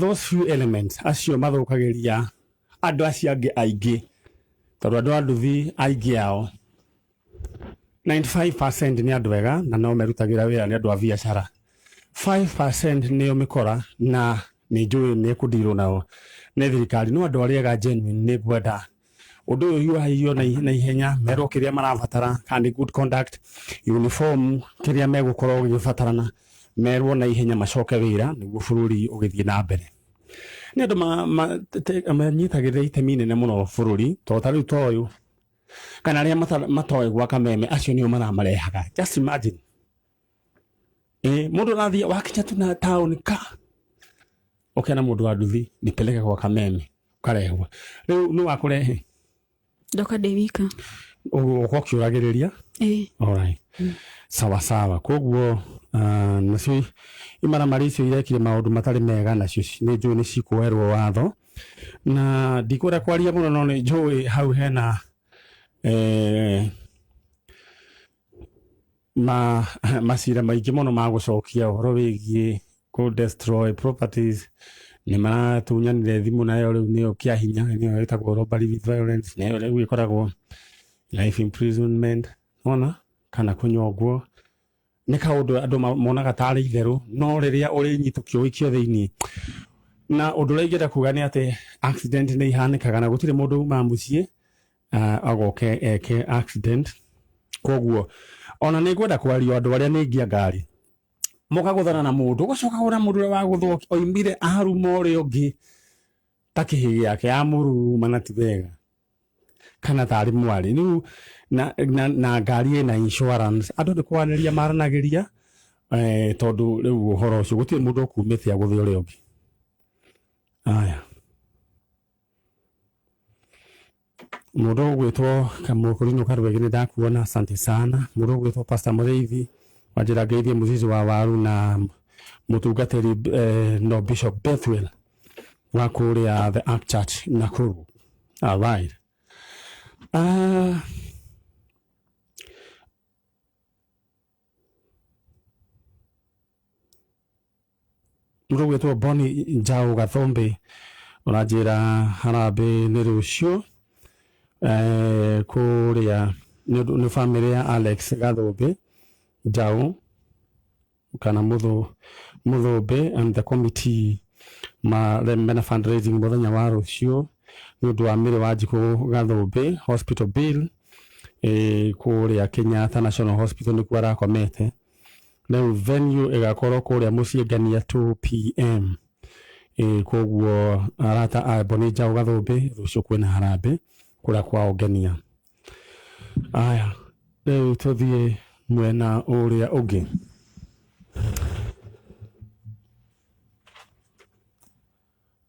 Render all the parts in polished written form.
Those few elements acio mathũkagĩria andũ acio angĩ aingĩ, tondũ andũ a nduthi aingĩ ao 95% nĩ andũ ega na no merutagĩra wĩra, nĩ andũ a biacara. 5% nĩo mĩkora na nĩ njũĩ nĩ kũndirwo nao nĩ thirikari, no andũ arĩa ega genuine nĩ ngwenda ũndũ ũyũ hiũhagio na ihenya, merwo kĩrĩa marabatara, kana nĩ good conduct uniform, kĩrĩa megũkorwo gĩgĩbatarana merwo na ihenya macoke wĩra nĩguo bũrũri ũgĩthiĩ na mbere. Nĩ andũ manyitagĩrĩra itemi inene mũno bũrũri, tondũ ta rĩu ta ũyũ kana arĩa matoĩ gwa Kameme, acio nĩo maramarehaga. Just imagine, mũndũ arathiĩ wakinya tu na taũni ka ũkena mũndũ wa nduthi, nipeleke kwa Kameme, ũkarehwo. Rĩu nĩ wakũrehe? Ndoka ndĩ wika. Ũgoka ũkĩũragĩrĩria? Ĩĩ. Alright. Sawa sawa. Koguo nacio imaramari icio irekire maũndũ matarĩ mega, nacio nĩ njũĩ nĩ cikuoerwo watho, na ndikwenda kwaria mũno, no nĩ njũĩ hau hena macira maingĩ mũno ma gũcokia ũhoro wĩgiĩ kũ destroy properties. Nĩ maratunyanire thimũ, nayo rĩu nĩyo kĩa hinya, nĩyo ĩtagwo robbery with violence, nĩyo rĩu ĩkoragwo life imprisonment ona kana kũnyongwo. Nĩ kaũndũ andũ monaga tarĩ itherũ, no rĩrĩa ũrĩnyitũkio ũikio thĩinĩ. Na ũndũ ũrĩa ingĩenda kuga nĩ atĩ accident nĩ ihanĩkaga na gũtirĩ mũndũ umaga mũciĩ agoke eke accident. Koguo ona nĩ ngwenda kwaria andũ arĩa nĩ ngia ngari mũkagũthana na mũndũ, ũgacoka kũgũra mũndũ ũrĩa wagũthwo oimire aruma ũrĩa ũngĩ ta kĩhĩ gĩake amũruma na ti wega kana tarĩ mwarĩ rĩu na ngari ĩna insurance, andũ nĩ kwaranĩria maranagĩria, tondũ rĩu ũhoro ũcio gũtirĩ mũndũ ũkumĩte agũthe ũrĩa ũngĩ. Aya, mũndũ ũgwĩtwo Kamũkũrinũ Karwege, nĩ ndakuona, asante sana. Mũndũ ũgwĩtwo Pastor Mũrĩithi wanjĩra ngeithie mũcici wa waru na mũtungatĩri no Bishop Bethuel wa kũrĩa The Ark Church, Nakuru. All right. Mũndũ ũgwĩtwo Boni Njaũ Gathũmbĩ ũranjĩra harambĩ nĩ rũciũ kũrĩa nĩ ũndũ nĩ bamĩrĩ ya Alex Gathũmbĩ Njaũ kana Mũthũmbĩ and the committee mena fundraising mũthenya wa rũciũ nĩ ũndũ wa mĩrĩ wa Njikũ Gathũmbĩ, hospital bill kũrĩa Kenyatta National Hospital nĩkuo arakomete. Rĩu venue ĩgakorwo kũrĩa mũciĩ Ngania 2 p.m. Koguo arata a Boni Njaũ Gathũmbĩ, rũciũ kwĩna harambĩ kũrĩa kwao Ngenia. Aya, rĩu tũthiĩ mwena ũrĩa ũngĩ.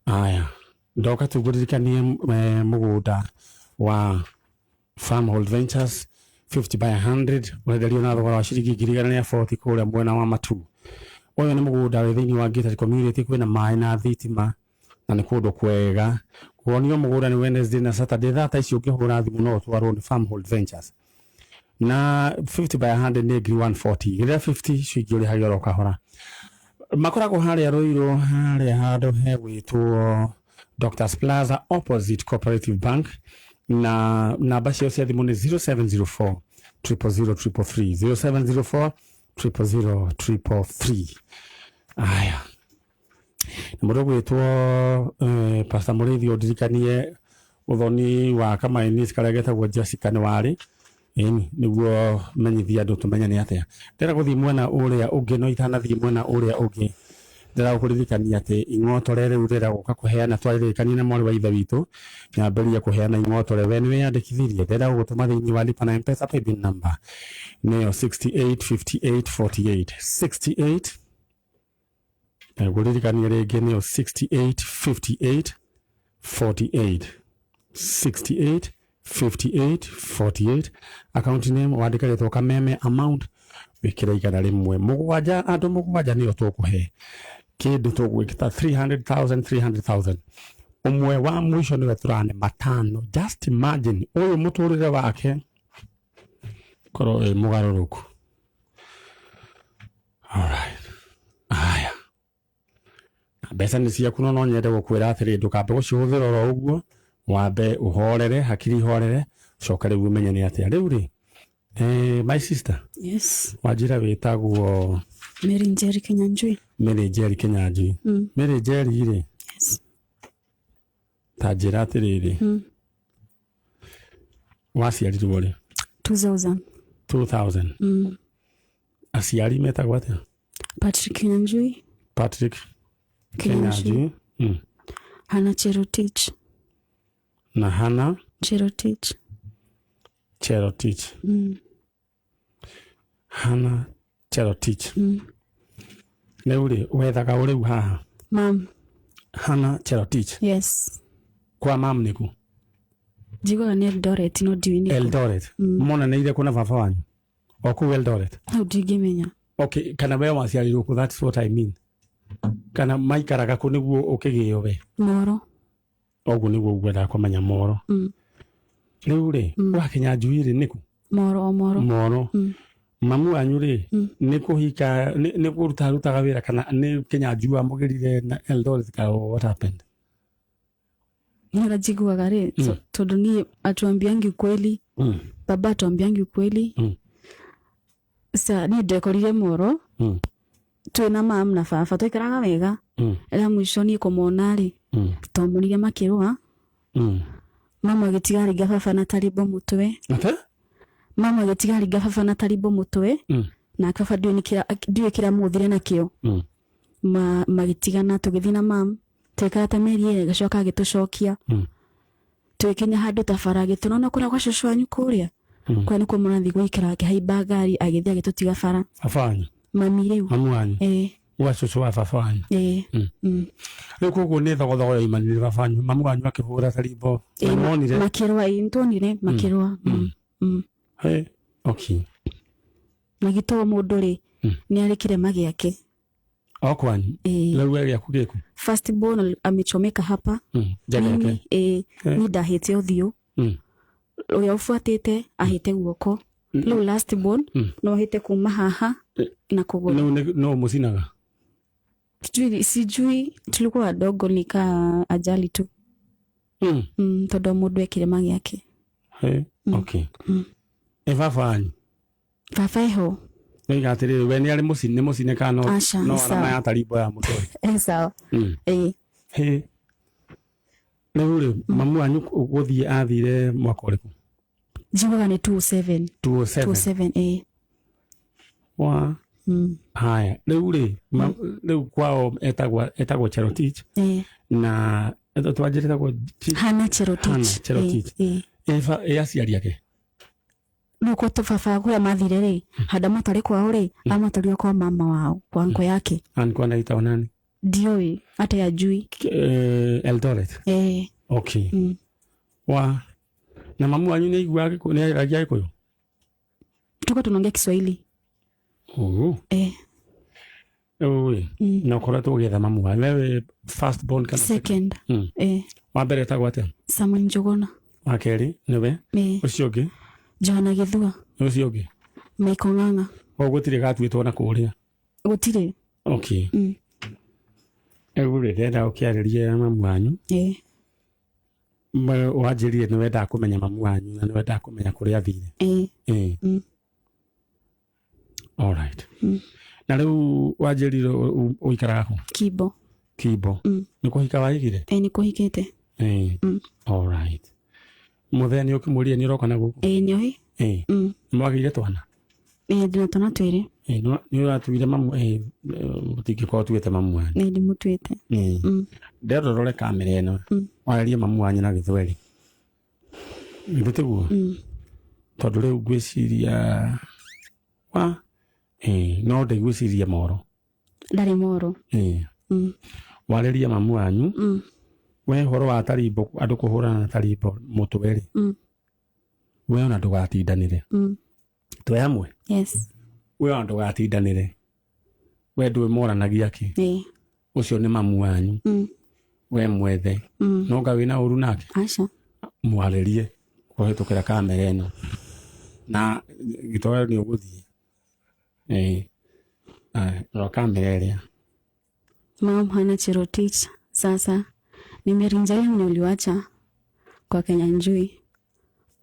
Aya, ndoka tu ngũririkanie mũgũnda wa Farmhold Ventures 50 by 100 ũrenderio na thogora wa ciringi 140,000 kũrĩa mwena wa Matu. Ũyũ nĩ mũgũnda wĩ thĩinĩ wa gated community, kwĩna maĩ na thitima na nĩ kũndũ kwega. Kuonio mũgũnda nĩ Wednesday na Saturday thaa ta ici, ũngĩhũra thimũ no ũtwarwo nĩ Farmhold Ventures. Na 50 by 100 nĩ ngiri 140, rĩrĩa 50 icio ingĩ ũrĩhage oro kahora. Makoragwo harĩa Ruiru, harĩa handũ hegwĩtwo Doctors Plaza opposite Cooperative Bank, na namba ciao cia thimũ nĩ 0704 000 333, 0704 000 333. Aya, na mũndũ ũgwĩtwo Pastor Mũrĩithi ũndirikanie ũthoni wa Kamainis karĩa getagwo Jessica nĩ warĩ ĩni nĩguo menyithie andũ tũmenye nĩ atĩa. Ndĩrenda gũthiĩ mwena ũrĩa ũngĩ, no itanathiĩ mwena ũrĩa ũngĩ ndĩrenda gũkũririkania atĩ ing'otore rĩu rĩrĩa gũka kũheana, twarĩrĩkania na mwarĩ wa ithe witũ nyambĩrĩrie kũheana ing'otore. We nĩ wĩyandĩkithirie? Ndĩrenda gũgũtũma thĩinĩ wa lipa na M-Pesa paybill number nĩyo 685848, 68, ngũririkania rĩngĩ, nĩyo 685848, 68 58 48. Account name wandĩka rĩtwa Kameme, amount wĩkĩre 100. Mũgwanja, andũ mũgwanja nĩo tũkũhe kĩndũ tũgwĩkĩta 300,000, 300,000. Ũmwe wa mũico nĩwe tũrane matano. Just imagine, ũyũ mũtũrĩre wake korwo wĩ mũgarũrũku. Alright. Aya. Mbeca nĩ ciaku, no no nyende gũkwĩra atĩrĩ, ndũkambe gũcihũthĩra oro ũguo, wambe ũhorere hakiri, ihorere, coka rĩu ũmenye nĩ atĩa rĩu rĩ. My sister. Yes. Wanjĩra wĩtagwo? Mary Njeri Kinyanjui. Mary Njeri Kinyanjui. Mary Njeri rĩ, Yes. ta njĩra atĩrĩrĩ, waciarirwo rĩ? 2000. 2000? Mm. Aciari metagwo atĩa? Patrick Kinyanjui. Patrick Kinyanjui. Kinyanjui. Hana Cherotich. Na Hana Cherotich. Cherotich. Hana Cherotich. Rĩu rĩ, wethaga ũ rĩu haha? Mam. Hana Cherotich? Yes. Kwa mam nĩkũ? Njiguaga nĩ Eldoret, no ndiũĩ nĩkũ. Eldoret? Monanĩire kũ na baba wanyu o kũu Eldoret? Hau ndingĩmenya. Okay, kana we waciarirwo kũ? That's what I mean, kana maikaraga kũ nĩguo ũkĩgĩo we? Moro. Ũguo nĩguo ngwendaga kũmenya, Moro. Rĩu rĩ, wa Kinyanjui rĩ, nĩkũ? Moro, o Moro. Moro. Mamu wanyu rĩ, nĩ kũhika, nĩ kũruta arutaga wĩra, kana nĩ Kinyanjui wamũgĩrire na Eldoret, kana what happened? Nĩ njiguaga rĩ, tondũ niĩ atuambiangi ukweli. Baba atuambiangi ukweli. Sa niĩ ndekorire Moro. Twĩna mam na baba, twaikaraga wega. Rĩa mũico niĩ kũmona rĩ, twamonire makĩrũa. Mama agĩtiga ringa baba na tarimbo mũtwe. Ate? Mama agĩtiga ringa baba na tarimbo mũtwe. Nake baba ndiũĩ kĩrĩa mũthire nakĩo. Magĩtigana, tũgĩthiĩ na mam, twekara ta mĩeri ĩrĩ, agĩcoka agĩtũcokia. Tũgĩkinya handũ ta bara, agĩtũrona kũrĩa gwa cũcũ wanyu kũrĩa. Kũrĩa nĩkuo mũrathiĩ gũikara. Akĩhaimba ngari, agĩthiĩ, agĩtũtiga bara. Baba wanyu? Mami rĩu. Mamu wanyu? Ĩĩ. Gwa cũcũ wa baba wanyu? Ĩĩ. Rĩu koguo nĩ thogothogo yoimanire, baba wanyu, mamu wanyu akĩhũra tarimbo? Ĩĩ. Nĩmonire? Makĩrũa, ĩĩ, nĩtuonire makĩrũa. Hey, okay. Na gĩtoo mũndũ rĩ, nĩ arĩ kĩrema gĩake. O kwanyu? Ĩĩ. Rĩu we gĩaku gĩkũ? First born amechomeka hapa. Njaga yake. Mimi, ĩĩ, niĩ ndahĩte ũthiũ. Ũrĩa ũbuatĩte ahĩte guoko. Rĩu last born no ahĩte kuma haha na kũgũrũ. No mũcinaga? Sijui, tulikuwa wadogo, nika ajali tu. Tondũ o mũndũ e kĩrema gĩake. Hey, okay. Ĩ baba wanyu? Baba eho. Ndoiga atĩrĩrĩ, we nĩ arĩ mũcine, nĩ mũcine kana no? Aca, no nĩ sawa. arama ya tarimbo ya mũtwe? E sawa. Ĩĩ. Hĩ, rĩu rĩ, mamu wanyu gũthiĩ athire mwaka ũrĩkũ? Njiguaga nĩ 27. 207? 27, ĩĩ. Wa haya, rĩu rĩ, rĩu kwao etagwo Cherotich? Ĩĩ. Na twanjĩre etagwo Hana Cherotich. Hana Cherotich. Ĩĩ. Ĩ aciari ake? Rĩu kwa baba kũrĩa mathire rĩ, handũ amatware kwao rĩ, amatwarire kwa mama wao, kwa anko yake. Anko anaitwa nani? Ndiũĩ, hata yajui. Eldoret? Ĩĩ. Okay. Wa na mamu wanyu nĩ aiguaga Gĩkũyũ, nĩ aragia Gĩkũyũ? Tuko tunaongea Kiswahili. Oh. Ĩĩ. Rĩu rĩ, na ũkoretwo ũgĩetha mamu wanyu, we wĩ first born kana? Second. Ĩĩ. Wa mbere etagwo atĩa? Samuel Njuguna. Wa kerĩ nĩwe? Ĩĩ. Ũcio ũngĩ? Johanna Gĩthua. Ũcio ũngĩ? Michael Ng'ang'a. Koguo gũtirĩ gatuĩtwo na kũrĩa? Gũtirĩ. Okay. Rĩu rĩ, ndĩrenda ũkĩarĩrie mamu wanyu. Ĩĩ. Wanjĩrire nĩ wendaga kũmenya mamu wanyu na nĩ wendaga kũmenya kũrĩa athire. Ĩĩ. Ĩĩ. Alright. Na rĩu wanjĩrire ũikaraga kũ? Kibo. Kibo? Nĩ kũhika wahikire? Ĩĩ, nĩ kũhikĩte. Ĩĩ. Alright. Mũthee nĩ ũkĩmũrire nĩ ũroka na gũkũ? Ĩĩ, nĩoĩ. Ĩĩ. Nĩ mwagĩire twana? Ĩĩ, ndĩna twana twĩrĩ. Ĩĩ, nĩ ũratuire mamu? Ĩĩ, ũtingĩkorwo ũtuĩte mamu wanyu. Ĩĩ, ndĩmũtuĩte. Ĩĩ. Ndĩrenda ũrore kamera ĩno, warĩrie mamu wanyu na Gĩthweri. Githĩ tiguo? Tondũ rĩu ngwĩciria wa ĩĩ, no ndaigwĩciria Moro. Ndarĩ Moro. Ĩĩ. Warĩrie mamu wanyu. We ũhoro wa tarimbo, andũ kũhũrana na tarimbo mũtwe rĩ, we ona ndũgatindanĩre. Twĩ hamwe? Yes. We ona ndũgatindanĩre, we ndũĩ moranagia kĩ. Ĩĩ. Ũcio nĩ mamu wanyu. We mwethe. No nga wĩna ũru nake? Aca. Mwarĩrie kũhĩtũkĩra kamera ĩno, na gĩtoero nĩ ũgũthiĩ. Ĩĩ. Aya, rora kamera ĩrĩa. Mam Hana Cherotich. Sasa ni Mary Njeri mwenye uliwacha kwa Kenya Njui.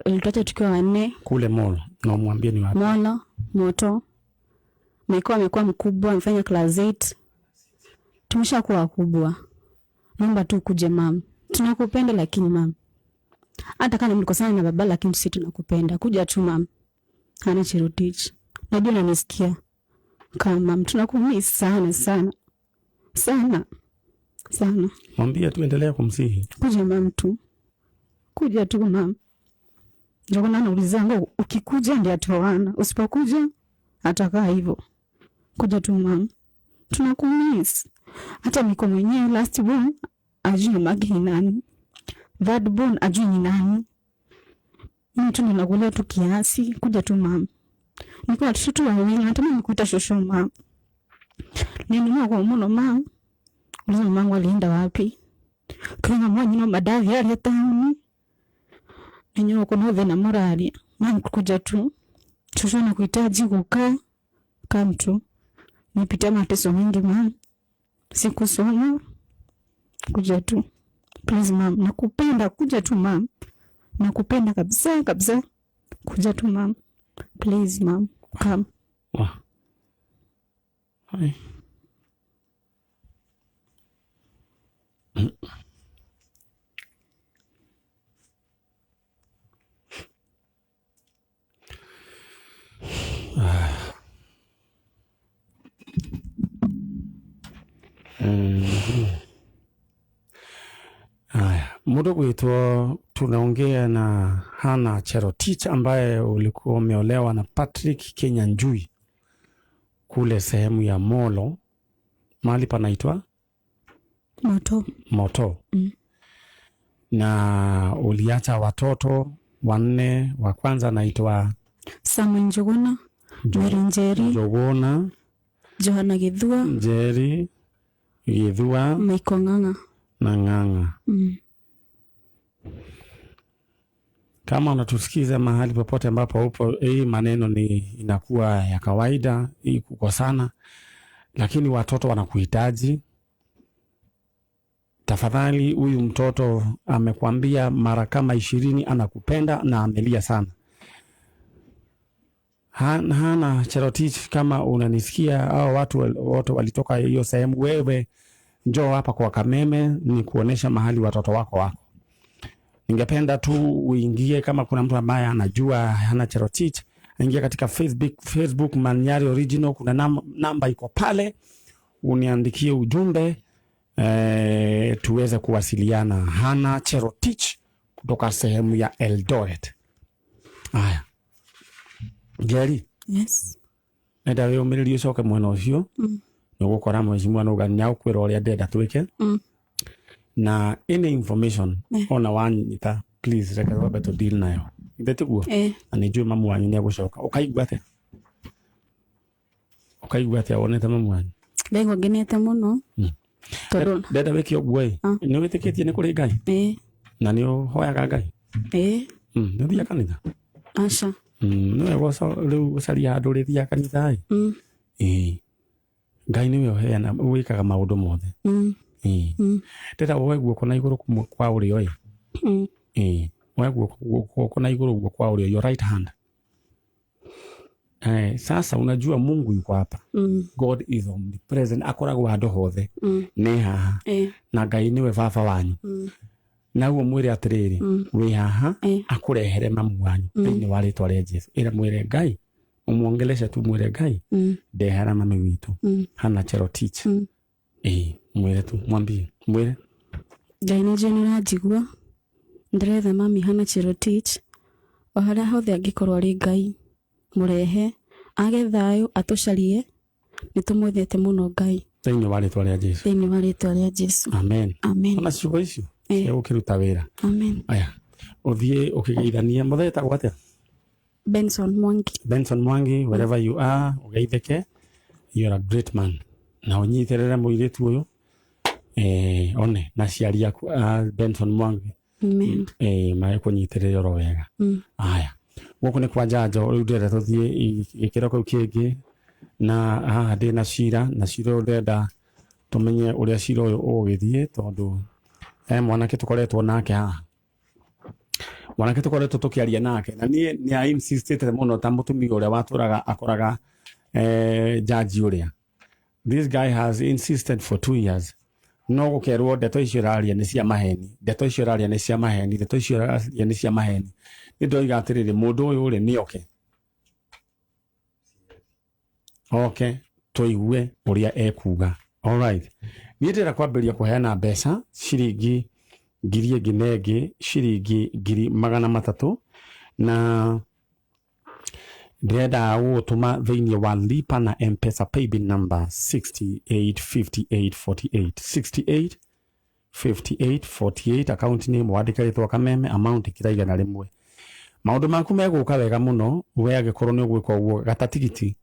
Ulituacha tukiwa wanne, Kule Molo, na umwambie ni wapi. Molo, Moto. Maiko amekuwa mkubwa, amefanya class 8. Tumeshakuwa wakubwa. Naomba tu ukuje mam. Tunakupenda lakini mam. Hata kama mlikosana na baba lakini sisi tunakupenda. Kuja tu mam. Hana Cherotich. Najua unanisikia. Kama mam, tunakumiss sana sana. Sana. Sana. Mwambie tu, endelea kumsihi. Kuja mam tu. Kuja tu mam. Ndio maana naulizanga ukikuja ndio atoana. Usipokuja atakaa hivyo. Kuja tu mam. Tunakumiss. Hata niko mwenyewe last born ajui mamake ni nani. Third born ajui ni nani. Mimi tu ninakulea tu kiasi. Kuja tu mam. Niko watoto tu wawili natamani nikuita shosho mam. Ninunua kwa muno mam. Uliza mamangu alienda wapi? Kama mwanyino madavi aria tauni. Nenyewe kuna thina muraria. Mam kuja tu. Shosho nakuhitaji kukaa. Kaa mtu. Nipitia mateso mengi mam. Sikusoma. Kuja tu. Please mam, nakupenda, kuja tu mam. Nakupenda kabisa kabisa. Kuja tu mam. Please mam, come. Wa. Hai. Haya, muda kuitwa tunaongea na Hana Cherotich ambaye ulikuwa umeolewa na Patrick Kenyanjui kule sehemu ya Molo, mahali panaitwa Moto. Moto. Na uliacha watoto wanne. Wa kwanza anaitwa Samuel Njuguna, Mary Njeri, Njuguna Johana Githua, Njeri Githua Michael Ng'ang'a. na Ng'ang'a. Kama unatusikiza mahali popote ambapo upo, hii maneno ni inakuwa ya kawaida, hii kukosana, lakini watoto wanakuhitaji. Tafadhali, huyu mtoto amekwambia mara kama 20 anakupenda na amelia sana. Hana Cherotich, kama unanisikia au watu wote walitoka hiyo sehemu, wewe njoo hapa kwa Kameme ni kuonesha mahali watoto wako wako. Ningependa tu uingie, kama kuna mtu ambaye anajua Hana Cherotich, ingia katika Facebook Manyari Original, kuna namba iko pale, uniandikie ujumbe tuweze kuwasiliana. Hana Cherotich kutoka sehemu ya Eldoret. Haya, Njeri, Yes. enda wĩyũmĩrĩrie ũcoke mwena ũcio nĩ ũgũkora mheshimiwa Nũngari nĩagũkwĩra ũrĩa ndĩrenda twĩke na any information ona wanyita please reke twambe tũ deal nayo ithe tiguo. Na nĩ njũĩ mamu wanyu nĩ egũcoka. Ũkaigua atĩa? Ũkaigua atĩa wonete mamu wanyu? Ndaigua ngenete mũno. Tondũ Ndenda wĩke ũguo ĩ, nĩ wĩtĩkĩtie nĩ kũrĩ Ngai na nĩ ũhoyaga Ngai? Eh. Nĩ ũthiaga kanitha? Aca. Nĩ wega rĩu ũcarie handũ ũrĩthiaga kanitha ĩ. Ĩĩ, Ngai nĩwe ũheana wĩkaga maũndũ mothe. Ĩĩ, ndĩrenda woe guoko na igũrũ kwa ũrĩo ĩ. Ĩĩ, woe guoko na igũrũ guo kwa ũrĩo, your right hand. Sasa unajua Mungu yuko hapa. God is omnipresent, akoragwo handũ hothe. Nĩ haha. Na Ngai nĩwe baba wanyu. Naguo mwĩre atĩrĩrĩ, wĩ haha akũrehere mamu wanyu thĩinĩ wa rĩtwa rĩa Jesu. Ĩra mwĩre Ngai, ũmuongeleshe tu mwĩre Ngai, ndehera mami witũ Hana Cherotich. Ĩĩ, mwĩre tu, mwambie, mwĩre. Ngai nĩ njũĩ nĩ ũranjigua. Ndĩretha mami Hana Cherotich. O harĩa hothe angĩkorwo arĩ Ngai, mũrehe age thayũ, atũcarie. Nĩ tũmwendete mũno Ngai. Thĩinĩ wa rĩtwa rĩa Jesu. Thĩinĩ wa rĩtwa rĩa Jesu. Amen. Amen. Ona ciugo icio cia gũkĩruta wĩra. Amen. Aya, ũthiĩ ũkĩgeithania. Mũthee etagwo atĩa? Benson Mwangi. Benson Mwangi, wherever you are, ũgeithĩke. You are a great man. Na ũnyitĩrĩre mũirĩtu ũyũ one na aciari aku a Benson Mwangi. Amen. Magĩkũnyitĩrĩre oro wega. Aya, gũkũ nĩ kwa njanjo. Rĩu ndĩrenda tũthiĩ gĩkĩro kĩu kĩngĩ, na haha ndĩ na cira, na cira ũyũ ndĩrenda Tũmenye ũrĩa cira ũyũ ũgũgĩthiĩ, tondũ he mwanake tũkoretwo nake haha, mwanake tũkoretwo tũkĩaria nake, na niĩ nĩ a insistĩte mũno ta mũtumia ũrĩa watũraga akoraga jaji ũrĩa. This guy has insisted for 2 years, no gũkerwo ndeto icio ĩraria nĩ cia maheni, ndeto icio ĩraria nĩ cia maheni, ndeto icio ĩraria nĩ cia maheni. Nĩ ndoiga atĩrĩrĩ, mũndũ ũyũ rĩ, nĩ oke oke tũigue ũrĩa ekuga. Alright, niĩ ndĩrenda kwambĩrĩria kũheana mbeca ciringi ngiri ĩngĩ na ĩngĩ, ciringi 300,000, na ndĩrenda gũgũtũma thĩinĩ wa Lipa na M-Pesa paybill number 685848, 68 58 48, account name wandĩke rĩtwa Kameme, amount ĩkĩra 100. Maũndũ maku megũka wega mũno we angĩkorwo nĩ ũgwĩka ũguo. Gata tigiti,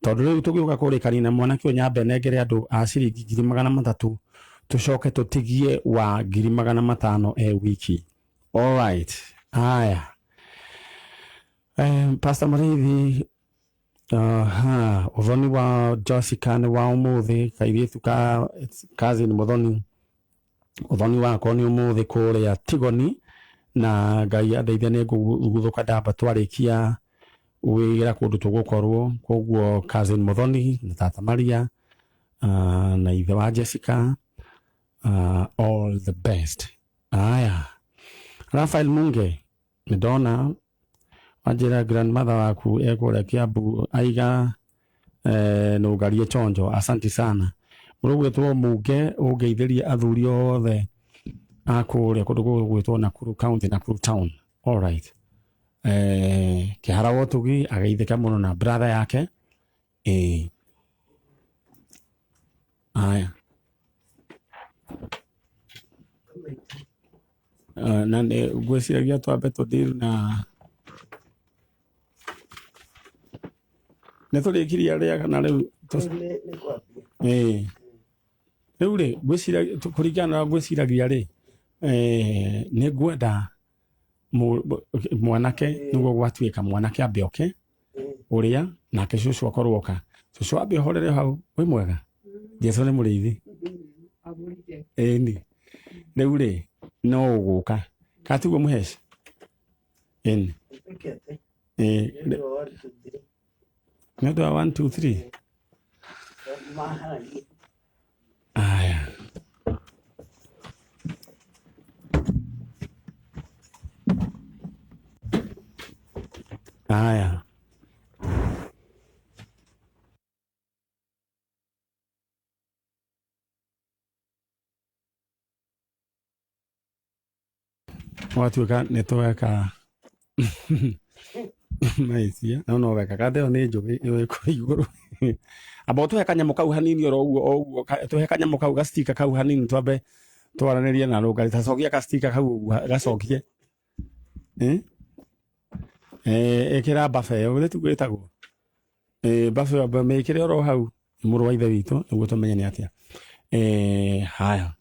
tondũ rĩu tũgĩũka kũrĩkania na mwanake ũyũ, nyambe nengere andũ a ciringi 300,000, tũcoke tũtigie wa 500,000 e wiki. Alright, haya. Pastor Mũrĩithi, aha, ũthoni wa Jessica nĩ wa ũmũthĩ, kairĩtu ka cousin Mũthoni, ũthoni wakwa nĩ ũmũthĩ kũrĩa Tigoni, na Ngai andeithia nĩ ngũguthũka ndamba twarĩkia wĩra kũndũ tũgũkorwo. Koguo cousin Mũthoni na tata Maria, na ithe wa Jessica, all the best. Aya, Rafael Munge, nĩ ndona wanjĩra grandmother waku ekũrĩa Kiambu, aiga nũngarie chonjo. Asante sana. Mũrũgwĩtwo Munge, ũngeithĩrie athuri othe a kũrĩa kũndũ gũgwĩtwo Nakuru County, Nakuru Town. Alright, Kĩhara Wotugi ageithĩka mũno na brother yake. Aya. Na nĩ ngwĩciragia twambe tũdeal na nĩ tũrĩkirie arĩa kana rĩu rĩu rĩ, ngwĩciragia kũringana na ngwĩciragia rĩ, nĩ ngwenda mwanake nĩguo gwatuĩka mwanake ambe oke ũrĩa nake cũcũ akorwo oka. Cũcũ, ambe ũhorere hau. Wĩ mwega? Jesu nĩ mũrĩithi. Ĩni, rĩu rĩ, no ũgũka kana tiguo, mũheci? Ĩni. Nĩ ũndũ wa 1 2 3. Aya. Aya. Gwatuĩka nĩ tweka maicia, no no weka kanda ĩyo nĩ njũgĩ ĩyo ĩkũ igũrũ. Amba ũtũhe kanyamũ kau hanini oro ũguo o ũguo, tũhe kanyamũ kau gastika kau hanini, twambe twaranĩrie na rũngari. Tacokia gastika kau ũguo, gacokie. Eh? Ĩkĩra babe ĩyo, githĩ tiguo ĩtagwo? Babe ĩyo mĩkĩre oro hau, mũrũ wa ithe witũ, nĩguo tũmenye nĩ atĩa. Haya.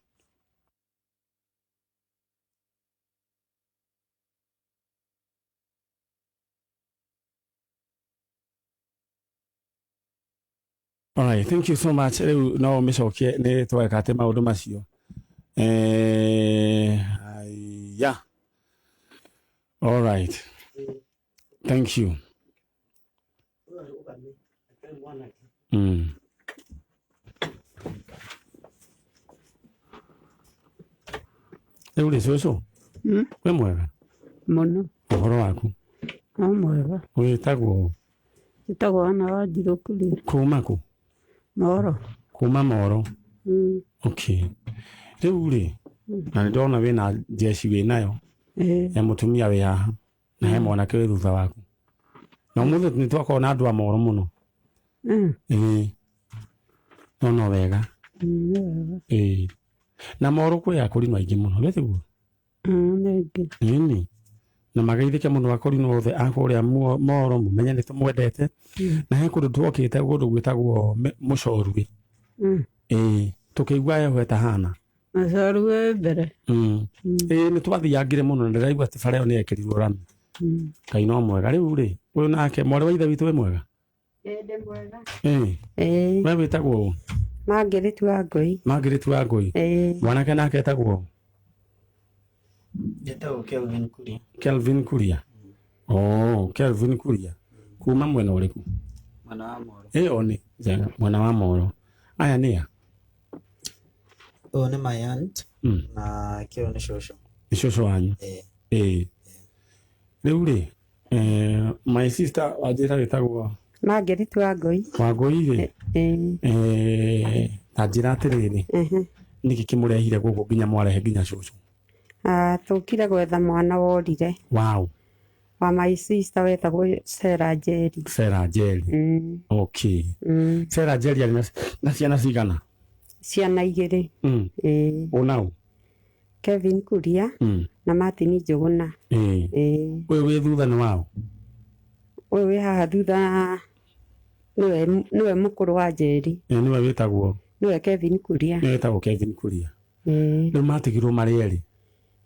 Alright, thank you so much. Rĩu no ũmĩcokie, nĩ tweka atĩ maũndũ macio. Haya. Alright. Thank you. Rĩu rĩ, cũcũ, wĩ mwega? Mũno. Ũhoro waku? No mwega. Wĩtagwo? Njĩtagwo Ana wa Njirũ Kuria. Kuma kũ? Moro. Kuma Moro. Okay. Rĩu rĩ, na nĩ ndona wĩna jeshi wĩ nayo, he mũtumia wĩ haha na he mwanake wĩ thutha waku, na ũmũthĩ nĩ twakorwo na andũ a Moro mũno. Ĩĩ, no no wega. Nĩ wega. Ĩĩ, na Moro kwĩ akũrinũ aingĩ mũno, githĩ tiguo? Nĩ aingĩ. Ĩni, na mageithĩke mũno akũrinũ othe a kũrĩa Moro, mũmenye nĩ tũmwendete. Na he kũndũ twokĩte, kũndũ gwĩtagwo Mũcorui. Ĩĩ, tũkĩigua heho ĩtahana. Macoru wĩ mbere. Ĩĩ, nĩ twathiangire mũno na ndĩraigua atĩ bara ĩyo nĩ yekĩrirwo rami. Ngai no mwega. Rĩu rĩ, ũyũ nake mwarĩ wa ithe witũ, wĩ mwega? Ndĩ mwega. Ĩĩ. Ĩĩ. We wĩtagwo ũ? Margaret Wangũi. Margaret Wangũi. Ĩĩ. Mwanake nake etagwo? Njĩtagwo Kelvin Kuria. Kelvin Kuria. Oh, Kelvin Kuria kuma mwena ũrĩkũ? Mwena wa Moro. Ĩyo nĩ njega, mwena wa Moro. Aya nĩ a? Ũyũ nĩ my aunt na kĩo nĩ cũcũ. Nĩ cũcũ wanyu? Ĩĩ. Ĩĩ. Rĩu rĩ, my sister wanjĩra wĩtagwo? Margaret Wangũi. Wangũi rĩ, Ĩĩ. Ta njĩra atĩrĩrĩ, nĩkĩ kĩmũrehire gũkũ nginya mwarehe nginya cũcũ? Ah, tũkire gwetha mwana worire. Wow. Wa my sister wetagwo Sarah Njeri. Sarah Njeri. Okay. Sarah Njeri arĩ na ciana cigana? Ciana igĩrĩ. Ĩĩ. Ũnau? Kevin Kuria na Martin Njũgũna. Ĩĩ. Ĩĩ. Ũyũ wĩ thutha nĩ wao? Ũyũ wĩ haha thutha nĩwe mũkũrũ wa Njeri. Ĩĩ, nĩwe wĩtagwo? Nĩwe Kevin Kuria. Nĩwe wĩtagwo Kevin Kuria. Ĩĩ. Rĩu matigirwo marĩ erĩ?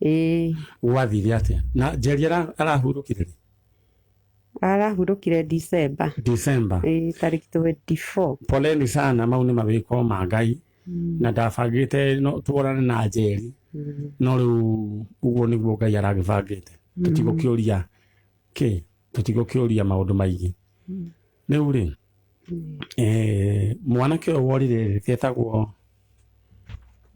Ĩĩ. Gwathire atĩa? Na Njeri arahurũkire rĩ? Arahurũkire December. December. Ĩĩ, tarĩki 24. Poleni sana, mau nĩ mawĩko ma Ngai, na ndabangĩte no tuonane na Njeri, no rĩu ũguo nĩguo Ngai aragĩbangĩte. Tũtigũkĩũria kĩ, tũtigũkĩũria maũndũ maingĩ. Rĩu rĩ, mwanake ũyũ worire rĩ, etagwo?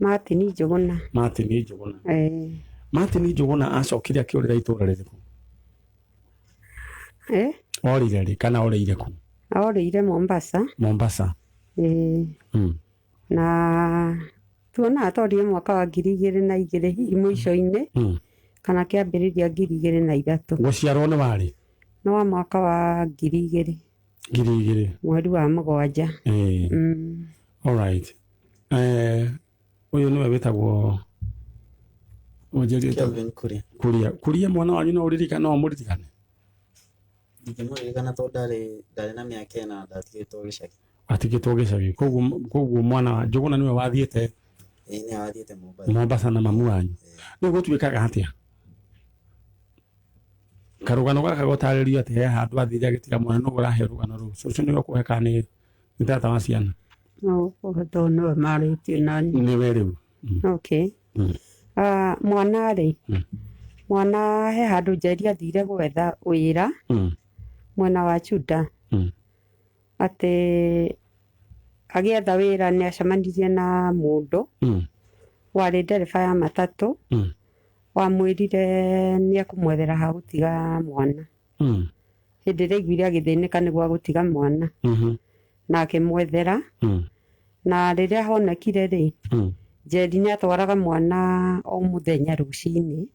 Martin Njũgũna. Martin Njũgũna. Ĩĩ. Martin Njũgũna acokire akĩũrĩra itũũra rĩrĩkũ? Eh? Orire rĩ kana orĩire kũ? Orĩire Mombasa. Mombasa. Ĩĩ. Na tuonaga torire mwaka wa 2002 hihi mũico-inĩ kana kĩambĩrĩria 2003. Gũciarwo nĩ warĩ? Nĩ wa mwaka wa 2000. 2000. Mweri wa 7. Ĩĩ. All right. Ũyũ nĩwe wĩtagwo ũnjĩrĩte? Kelvin Kuria. Kuria. Kuria, mwana wanyu no ũririkane, no ũmũririkane? Ndingĩmũririkana tondũ ndarĩ na mĩaka 4 ndatigĩtwo gĩcagi. Atigĩtwo gĩcagi. Koguo mwana wa Njũgũna nĩwe wathiĩte? Ĩĩ, nĩwe wathiĩte Mombasa. Mombasa na mamu wanyu. Rĩu gũtuĩkaga atĩa? Karũgano gaka gũtarĩrio atĩ he handũ athire agĩtiga mwana, nũ ũrahe rũgano rũu? Cũcũ nĩwe ũkũhe kana nĩ tata wa ciana? No ũkũhe tondũ nĩwe marĩtie nani. Nĩwe rĩu. Okay. Ah, mwana rĩ, mwana he handũ Njeri athire gwetha wĩra mwena wa Chuda. Atĩ agĩetha wĩra nĩ acemanirie na mũndũ warĩ ndereba ya matatũ, wamwĩrire nĩ ekũmwethera ha gũtiga mwana. Hĩndĩ ĩrĩa aiguire agĩthĩnĩka nĩ gwa gũtiga mwana, na akĩmwethera. Na rĩrĩa honekire rĩ, Njeri nĩ atwaraga mwana o mũthenya rũcinĩ,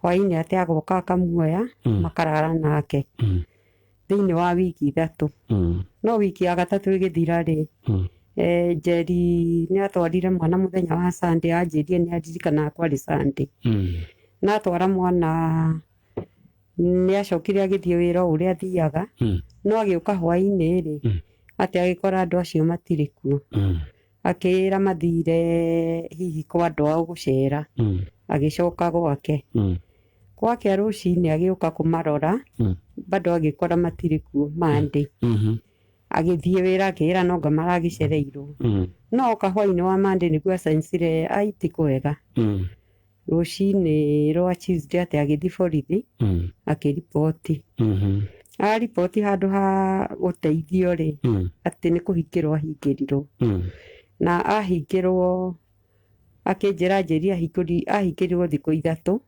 hwainĩ atĩ agoka akamuoya, makarara nake thĩinĩ wa wiki 3. No wiki ya gatatũ ĩgĩthira rĩ, Njeri nĩ atwarire mwana mũthenya wa Sunday, anjĩrie nĩ aririkanaga kwarĩ Sunday. Na atwara mwana nĩ acokire agĩthiĩ wĩra o ũrĩa athiaga, no agĩũka hwainĩ rĩ, atĩ agĩkora andũ acio matirĩ kuo. Akĩĩra mathire hihi kwa andũ ao gũcera, agĩcoka gwake. Gwakĩa rũcinĩ agĩũka kũmarora, bado agĩkora matirĩ kuo Monday. Agĩthiĩ wĩra akĩĩra no anga maragĩcereirwo. No oka hwainĩ wa Monday nĩguo acencire ai ti kwega. Rũcinĩ rwa Tuesday atĩ agĩthiĩ borithi, akĩriboti. Ariboti handũ ha gũteithio rĩ, atĩ nĩ kũhingĩrwo ahingĩrirwo. Na ahingĩrwo akĩnjĩra Njeri ahingĩrirwo thikũ 3.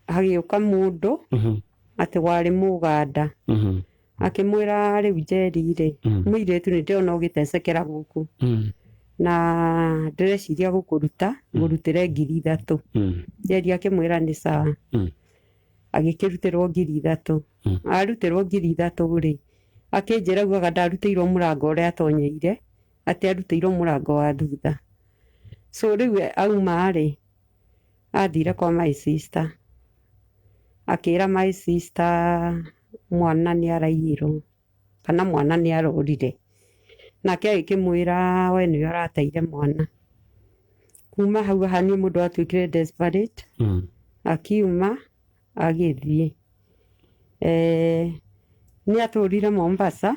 Hagĩũka mũndũ atĩ warĩ Mũganda. Akĩmwĩra rĩu Njeri rĩ, mũirĩtu nĩ ndĩrona ũgĩtecekera gũkũ. Na ndĩreciria gũkũruta, ngũrutĩre 3,000. Njeri akĩmwĩra nĩ sawa. Agĩkĩrutĩrwo 3,000. Arutĩrwo 3,000 rĩ, akĩnjĩra augaga ndarutĩirwo mũrango ũrĩa atonyeire, atĩ arutĩirwo mũrango wa thutha. So rĩu auma rĩ, athire kwa my sister. Akĩra my sister mwana nĩ araiyirwo kana mwana nĩ arorire. Nake agĩkĩmwĩra we nĩwe ũrateire mwana. Kuma hau haha nĩ mũndũ atuĩkire desperate. Akiuma agĩthiĩ. Nĩ atũrire Mombasa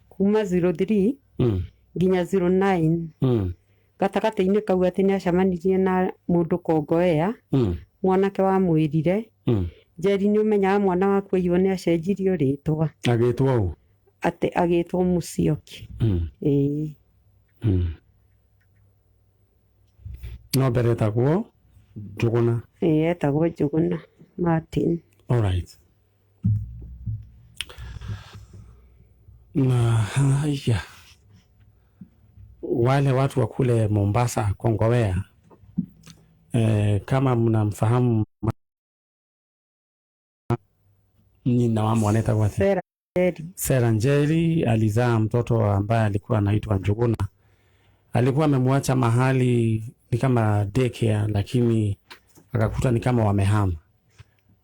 kuma 03 Nginya 09. Gatagatĩ-inĩ kau atĩ nĩ acemanirie na mũndũ Kongowea, mwanake wamwĩrire, Njeri, nĩ ũmenyaga mwana waku aiywo nĩ acenjirio rĩtwa. Agĩtwo ũ? Atĩ agĩtwo Mũcioki. Ĩĩ. No mbere etagwo Njũgũna. Ĩĩ, etagwo Njũgũna Martin. All right. Na haya, wale watu wa kule Mombasa Kongowea, kama mnamfahamu nyina wa mwana etagwo atĩa? Sarah Njeri. Sarah Njeri alizaa mtoto ambaye alikuwa anaitwa Njuguna. Alikuwa amemwacha mahali ni kama daycare, lakini akakuta ni kama wamehama.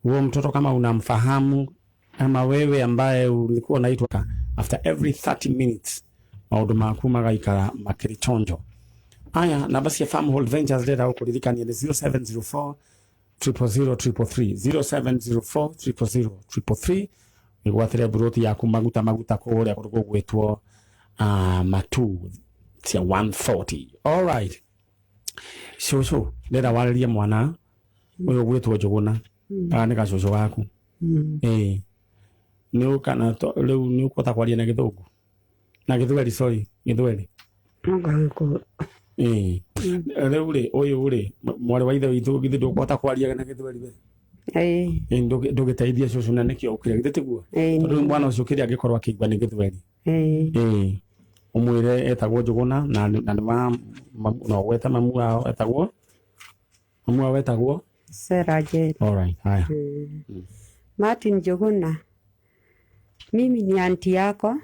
Huo mtoto kama unamfahamu, ama wewe ambaye ulikuwa unaitwa, after every 30 minutes maundu maku magaikara makĩrĩ chonjo. Aya, namba cia Farmhold Ventures ndĩrenda gũkũririkania nĩ 0704 000 333, 0704 000 333. Wĩgwatĩre mburoti yaku maguta maguta kũrĩa kũndũ gũgwĩtwo matu cia 140. All right, cũcũ, ndĩrenda warĩrie mwana ũyũ ũgwĩtwo Njũgũna. Aka nĩ gacũcũ gaku. Ĩĩ, nĩ kana rĩu nĩ ũkũhota kwaria na Gĩthũngũ na Gĩthweri, sorry, Gĩthweri? Anga. Ĩĩ, rĩu rĩ, ũyũ rĩ, mwarĩ wa ithe witũ, githĩ ndũkũhota kwaria na Gĩthweri we? Ĩĩ. Ĩĩ, ndũgĩteithia cũcũ, na nĩkĩo ũkire, githĩ tiguo? Ĩĩ. Tondũ rĩu mwana ũcio kĩrĩa angĩkorwo akĩigua nĩ Gĩthweri. Ĩĩ. Ĩĩ, ũmwĩre etagwo Njũgũna na nĩ wa na ũgwete mamu wao etagwo, mamu wao etagwo Sarah Njeri. All right, haya. Martin Njuguna, mimi ni anti yako,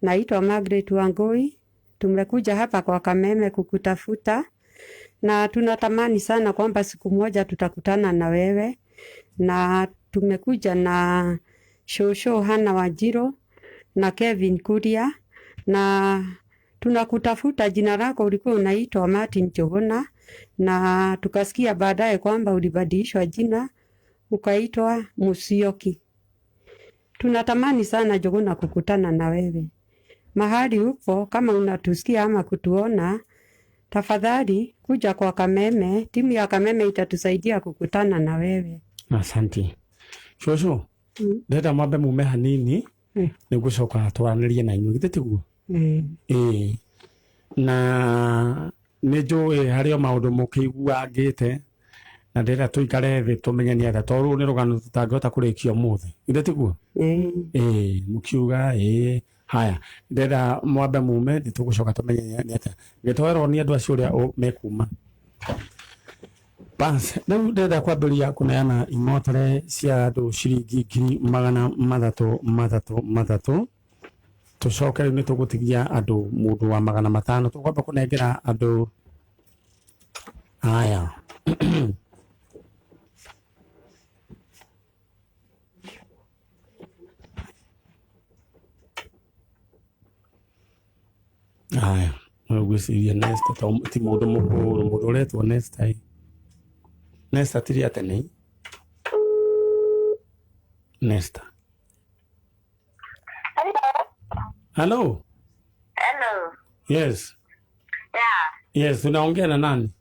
naitwa Margaret Wangui. Tumekuja hapa kwa Kameme kukutafuta na tunatamani sana kwamba siku moja tutakutana na wewe, na tumekuja na Shosho Hana Wanjiru na Kevin Kuria na tunakutafuta. Jina lako ulikuwa unaitwa Martin Njuguna na tukasikia baadaye kwamba ulibadilishwa jina ukaitwa Musyoki. Tunatamani sana Njuguna kukutana na wewe mahali upo, kama unatusikia ama kutuona, tafadhali kuja kwa Kameme. Timu ya Kameme itatusaidia kukutana na wewe. Asante cũcũ. Ndĩrenda mwambe mume hanini, nĩngũcoka twaranĩrie na inyuĩ, githĩ tiguo? Ĩĩ, na nĩ njũĩ harĩ o maũndũ mũkĩiguangĩte na ndĩrenda tũikare thĩ tũmenye nĩ atĩa, tondũ rũrũ nĩ rũgano tũtangĩhota kũrĩkia ũmũthĩ, githĩ tiguo? Ĩĩ. Ĩĩ, mũkiuga ĩĩ. Haya, ndĩrenda mwambe mume, nĩ tũgũcoka tũmenye nĩ atĩa gĩtwerwo nĩ andũ acio ũrĩa mekuma. Bas, rĩu ndĩrenda kwambĩrĩria kũneana imotore cia andũ ciringi 300,000 3 3. Tũcoke rĩu nĩ tũgũtigia andũ mũndũ wa 500, tũkwamba kũnengera andũ aya. Aya, ngwĩciria Nesta to ti mũndũ mũkũrũ, mũndũ ũretwo Nesta ĩ. Nesta tiri atene. Nesta. Hello. Hello. Yes. Yeah. Yes, tunaongea na nani?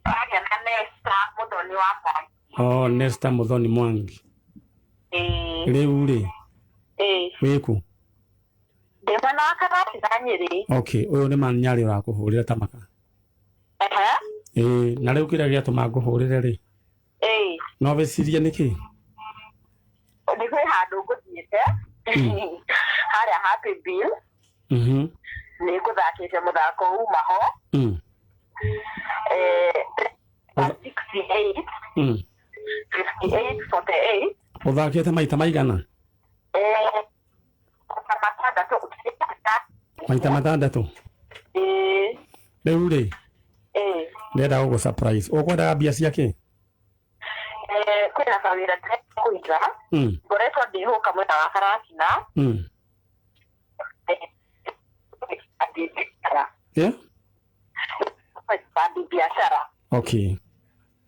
Aria na Nesta Muthoni wa Mwangi. Oh, Nesta Muthoni Mwangi. Ĩĩ. Rĩu rĩ, Ĩĩ. wĩkũ? Ndĩ mwena wa Karatina Nyĩrĩ. Okay, ũyũ nĩ Manyarĩ ũrakũhũrĩra ta maka. Ehe. Ĩĩ, na rĩu kĩrĩa gĩatũma ngũhũrĩre rĩ, Ĩĩ. no wĩcirie nĩkĩ? Nĩ kwĩ handũ ngũthiĩte. Harĩa Happy Bill. Nĩ ngũthakĩte mũthako uma ho. 68 58 48. Ũthakĩte maita maigana? Maita matandatũ. Maita matandatũ. Ĩĩ. Rĩu rĩ, Ĩĩ. ndĩrenda gũgũ surprise. Ũkwendaga mbia cia kĩ? Kwĩna kawĩra ndĩrenda kũiga. Ngoretwo ndĩhũka mwena wa Karatina. Biacara. Yeah? Bandi biacara. Okay.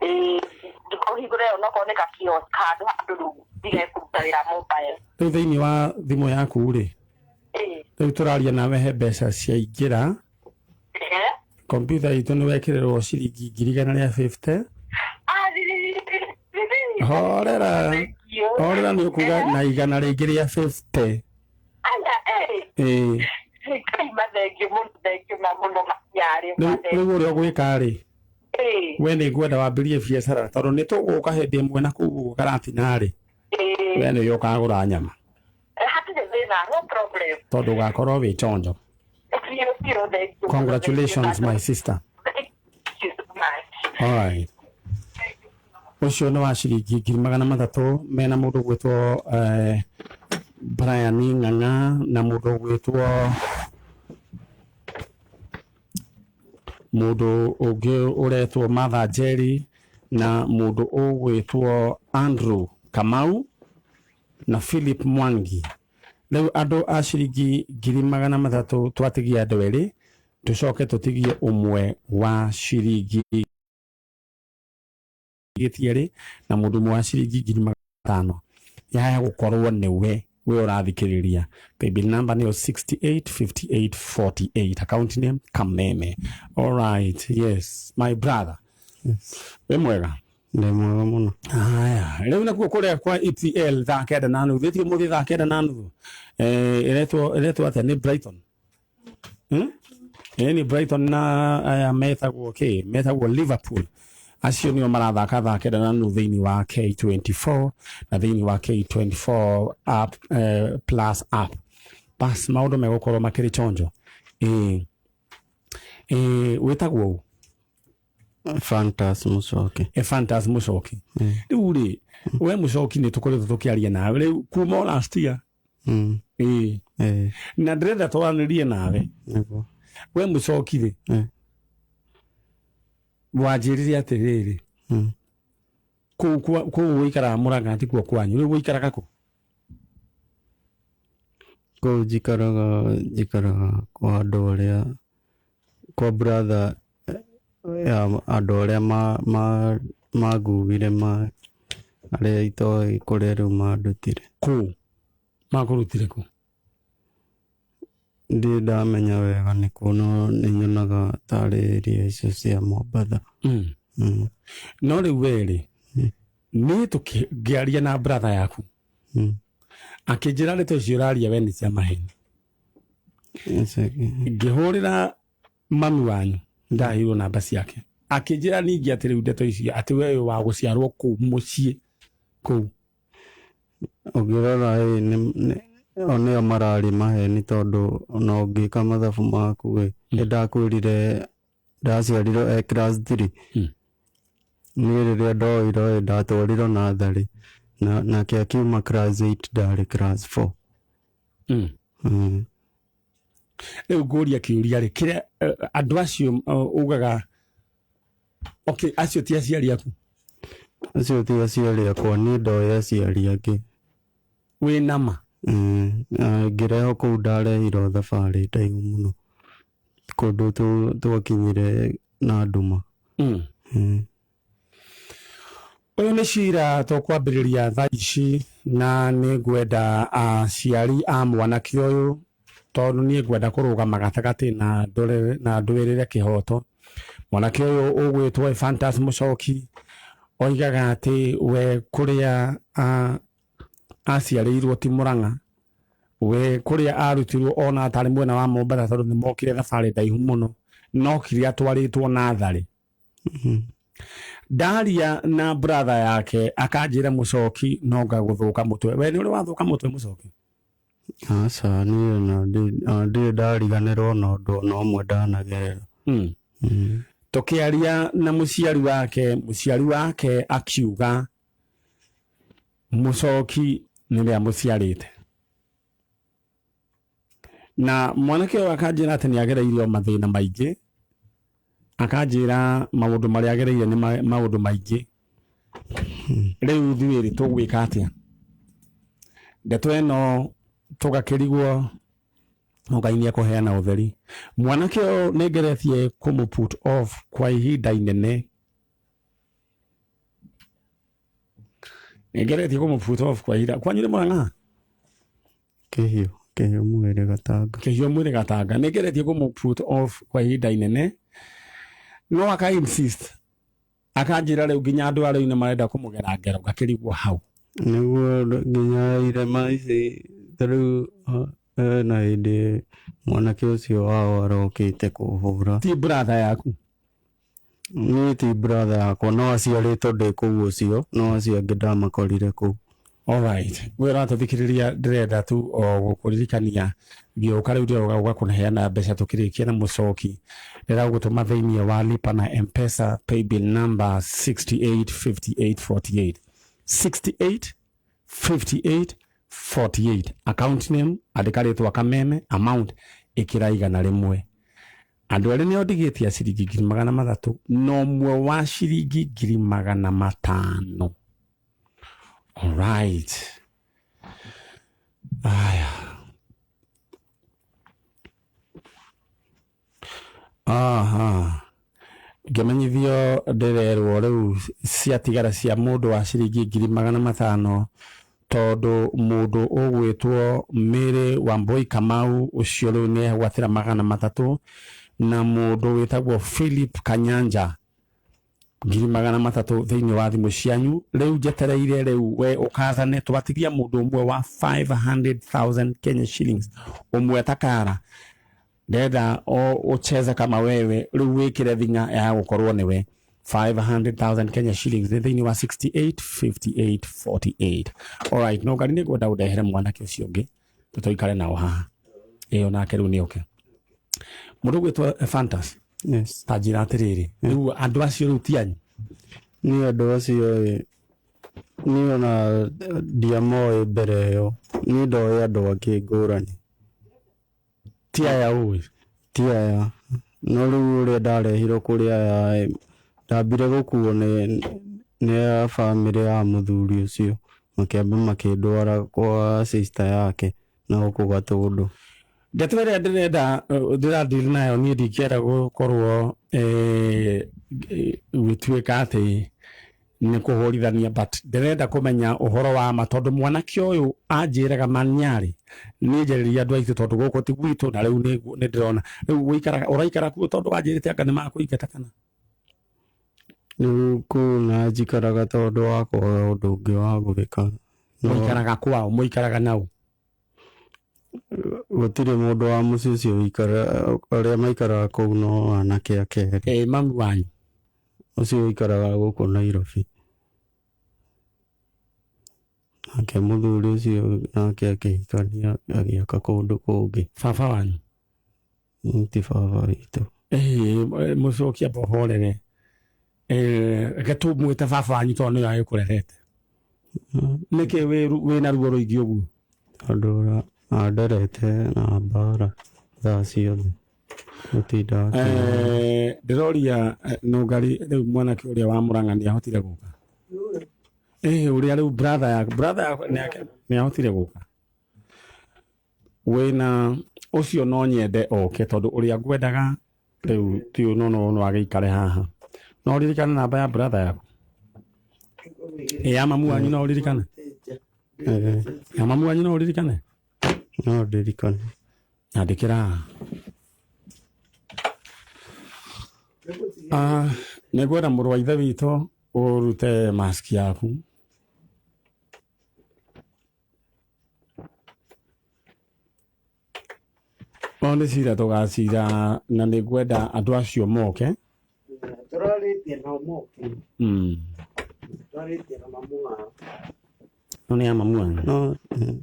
Ndikũhingũre onokorwo nĩ ga kiosk handũ handũ rĩu ndige kũruta wĩra mobile. Rĩu thĩinĩ wa thimũ yaku rĩ, Rĩu tũraria nawe he mbeca ciaingĩra. Kompiuta itũ nĩ wekĩrĩrwo ciringi 150,000. Horera horera, nĩ ũkuga na igana rĩngĩ rĩa 50. Ĩĩ. Rĩu ũrĩa ũgwĩka rĩ, we nĩ ngwenda wambĩrie biacara, tondũ nĩ tũgũka hĩndĩ ĩmwe na kũu ũguo Karatina rĩ, we nĩwe ũkagũra nyama. Tondũ ũgakorwo wĩ chonjo. Congratulations, my sister. All right. Ũcio nĩ wa ciringi 300,000 mena mũndũ ũgwĩtwo Brian Ng'ang'a na mũndũ ũgwĩtwo mũndũ ũngĩ ũretwo Martha Njeri na mũndũ ũgwĩtwo Andrew Kamau na Philip Mwangi. Rĩu andũ a ciringi 300,000 twatigia andũ erĩ, tũcoke tũtigie ũmwe wa ciringi gĩtierĩ na mũndũ ũmwe wa ciringi 500,000. Yaya gũkorwo nĩwe we ũrathikĩrĩria. Paybill number nĩyo 685848, account name Kameme. All right, yes, my brother. Wĩ mwega? Ndĩ mwega mũno. Haya, rĩu nakuo kũrĩa kwa EPL thaa 9:30, thĩtie mũthĩ thaa 9:30. Ĩretwo atĩa? Nĩ Brighton. Nĩ Brighton na aya metagwo kĩ? Metagwo Liverpool. Acio nĩo marathaka thaa 9:30 thĩinĩ wa K24 na thĩinĩ wa K24 app, plus app. Bas maũndũ megũkorwo makĩrĩ chonjo. Wĩtagwo ũ? Fantas Mucoki. Fantas Mucoki. Rĩu rĩ, we Mucoki nĩ tũkoretwo tũkĩaria nawe rĩu kuma o last year. Na ndĩrenda twaranĩrie nawe. We Mucoki rĩ, wanjĩrire atĩrĩrĩ, kũu ũikaraga Mũrang'a ti kuo kwanyu, rĩu ũikaraga kũ? Kũu njikaraga kwa andũ arĩa, kwa brother ya andũ arĩa manguire ma arĩa itoĩ kũrĩa rĩu mandutire. Kũ? Makũrutire kũ? Ndirĩ ndamenya wega nĩ kũ, no nĩ nyonaga tarĩ area icio cia Mombatha. No rĩu we rĩ, niĩ tũkĩaria na brother yaku, akĩnjĩra ndeto icio ũraria we nĩ cia maheni. Ngĩhũrĩra mami wanyu, ndaheirwo namba ciake, akĩnjĩra ningĩ atĩ rĩu ndeto icio atĩ we wa gũciarwo kũu mũciĩ kũu. Ũngĩrora ĩ, o nĩo mararĩ maheni, tondũ ona ũngĩka mathabu maku ĩ, nĩndakwĩrire ndaciarirwo e class 3. Niĩ rĩrĩa ndoirwo ĩ, ndatwarirwo natharĩ, nake akiuma class 8, ndarĩ class 4. Rĩu ngũria kĩũria rĩ, kĩrĩa andũ acio ugaga, okay, acio ti aciari aku? Acio ti aciari akwa, niĩ ndoĩ aciari angĩ. Wĩ nama? Ngĩrehwo kũu ndarehirwo thabarĩ ndaihu mũno, kũndũ twakinyire na nduma. Ũyũ nĩ cira tũkwambĩrĩria thaa ici, na nĩ ngwenda aciari a mwanake ũyũ, tondũ niĩ ngwenda kũrũgama gatagatĩ na ndũrĩre na ndwĩrĩre kĩhoto. Mwanake ũyũ ũgwĩtwo Ephantus Muchoki oigaga atĩ we kũrĩa aciarĩirwo ti Mũrang'a, we kũrĩa arutirwo ona atarĩ mwena wa Mombatha, tondũ nĩ mokire thabarĩ ndaihu mũno, no kire atwarĩtwo natharĩ. Ndaria na brother yake akanjĩra Muchoki no ngagũthũka mũtwe. We nĩ ũrĩ wathũka mũtwe Muchoki? Aca, niĩ ona ndirĩ ndariganĩrwo na ũndũ ona ũmwe ndanagerera. Tũkĩaria na mũciari wake, mũciari wake akiuga Muchoki nĩwe amũciarĩte. Na mwanake ũyũ akanjĩra atĩ nĩ agereirio mathĩna maingĩ, akanjĩra maũndũ marĩa agereire nĩ maũndũ maingĩ. Rĩu ithuĩ rĩ tũgwĩka atĩa? Ndeto ĩno tũgakĩrigwo Ngai nĩ ekũheana ũtheri. Mwanake ũyũ nĩ ngeretie kũmũ put off kwa ihinda inene. Nĩ ngeretie kũmũ put off kwa ihinda. Kwanyu nĩ Mũrang'a? Kĩhiũ. Kĩhiũ mwĩrĩ Gatanga. Kĩhiũ mwĩrĩ Gatanga. Nĩ ngeretie kũmũ put off kwa ihinda inene, no aka insist, akanjĩra rĩu nginya andũ a rĩu nĩ marenda kũmũgera ngero, ngakĩrigwo hau. Nĩguo nginya irema ici ta rĩu na hĩndĩ mwanake ũcio wao arokĩte kũhũra. Ti brother yaku? Niĩ ti brother yakwa, no aciarĩtwo ndĩ kũu ũcio, no acio angĩ ndamakorire kũu. Alright, we ũratũthikĩrĩria, ndĩrenda tu o gũkũririkania ngĩũka rĩu ndĩroga gũka kũheana mbeca tũkĩrĩkia na mũcoki, ndĩrenda gũgũtũma thĩinĩ wa lipa na M-Pesa paybill number 685848, 685848, account name andĩka rĩtwa Kameme, amount ĩkĩra 100. Andũ erĩ nĩo ndigĩtie ciringi 300,000 na ũmwe wa ciringi 500,000. Alright. Aya. Aha. Ngĩmenyithio ndĩrerwo rĩu ciatigara cia mũndũ wa ciringi 500,000, tondũ mũndũ ũgwĩtwo Mary Wambui Kamau ũcio rĩu nĩ egwatĩra 300, na mũndũ wĩtagwo Philip Kanyanja 300,000 thĩinĩ wa thimũ cianyu. Rĩu njetereire rĩu we ũkathane twatigia mũndũ ũmwe wa 500,000 Kenya shillings, ũmwe takara ndenda o ucheze kama wewe, rĩu wĩkĩre thing'a ya gũkorwo nĩwe. 500,000 Kenya shillings nĩ thĩinĩ wa 685848. Alright, no ngari nĩ ngwenda ũndehere mwanake ũcio ũngĩ tũtũikare nao haha, ĩyo nake rĩu nĩ oke. Mũndũ ũgwĩtwo Fantas. Yes. Ta njĩra atĩrĩrĩ, rĩu andũ acio rĩu ti anyu? Niĩ andũ acio ĩ, niĩ ona ndiamoĩ mbere ĩyo, niĩ ndoĩ andũ angĩ ngũrani. Ti aya ũĩ? Ti aya, no rĩu ũrĩa ndarehirwo kũrĩ aya ĩ, ndambire gũkuo nĩ a bamĩrĩ ya mũthuri ũcio, makĩamba makĩndwara kwa sister yake na gũkũ Gatũndũ. Ndeto ĩrĩa ndĩrenda ndĩradeal nayo niĩ ndingĩenda gũkorwo gũtuĩka atĩ nĩ kũhũrithania, but ndĩrenda kũmenya ũhoro wa ma, tondũ mwanake ũyũ anjĩraga manyarĩ niĩ njarĩria andũ aitũ, tondũ gũkũ ti gwitũ, na rĩu nĩ ndĩrona rĩu ũikaraga ũraikara kuo tondũ wanjĩrĩte anga nĩ makũingata kana? Rĩu kũu na njikaraga tondũ wa kwaga ũndũ ũngĩ wa gwĩka. Mũikaraga kwao, mũikaraga nao? Gũtirĩ mũndũ wa mũciĩ ũcio ũikara, arĩa maikaraga kũu no anake ake erĩ. Ĩ mami wanyu? Ũcio ũikaraga gũkũ Nairobi. Nake mũthuri ũcio nake akĩhikania agĩaka kũndũ kũngĩ. Baba wanyu? Ti baba witũ. Mũcoki amba ũhorere. Reke tũmwĩte baba wanyu tondũ nĩwe agĩkũrerete. Nĩkĩ wĩna ruo rũingĩ ũguo? Tondũ anderete na mbara thaa ciothe. Gũtinda akĩrora. Ndĩroria Nũngari rĩu mwanake ũrĩa wa Mũrang'a nĩahotire gũka? Ũrĩa rĩu brother yaku, brother yaku nĩahotire gũka? Wĩna ũcio no nyende oke, tondũ ũrĩa ngwendaga rĩu ti no no no agĩikare haha. No ũririkane namba ya brother yaku? Ya mamu wanyu no ũririkane? Ya mamu wanyu no ũririkane? No ndirikane. Nyandĩkĩra haha. Nĩngwenda mũrũ wa ithe witũ ũrute mask yaku. No nĩ cira tũgacira, na nĩngwenda andũ acio moke. Tũrarĩtie nao moke. Tũrarĩtie na mamu wao. No nĩ ya mamu wanyu? No,